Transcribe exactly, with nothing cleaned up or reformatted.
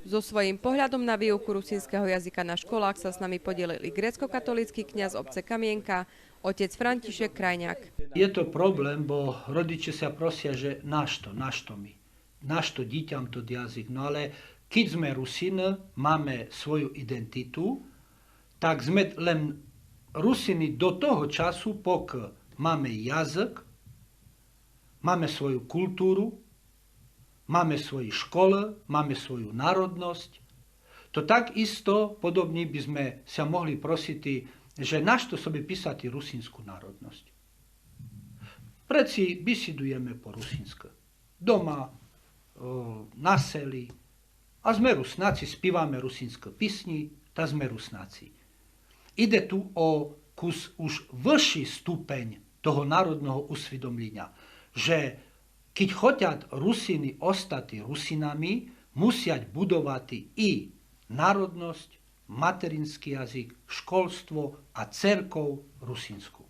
So svojím pohľadom na výuku rusínskeho jazyka na školách sa s nami podelil i gréckokatolícky kňaz obce Kamienka, otec František Krajňák. Je to problem, bo rodiče sa prosia, že našто, našto mi, našto diťam tот jazyk. No ale ked sme Rusiny, mame svoju identitu, tak sme len Rusiny do toho času, pok mame jazyk, mame svoju kulturu, mame svoji školy, mame svoju narodnosc. To tak isto podobne by sme sa mohli prositi, že našto sobie pisati rusínsku narodnosc. Preci bisidujeme po rusínsky. Doma, e, na seli, a sme Rusnaci, spivame rusínske pisni, ta sme Rusnaci. Ide tu o kus už vyšši stupeň toho narodного usvidomljeня, že ked хотять Rusiny остати Rusинами, мусять будовати и народносц, матерински язик, школство а церков русинску.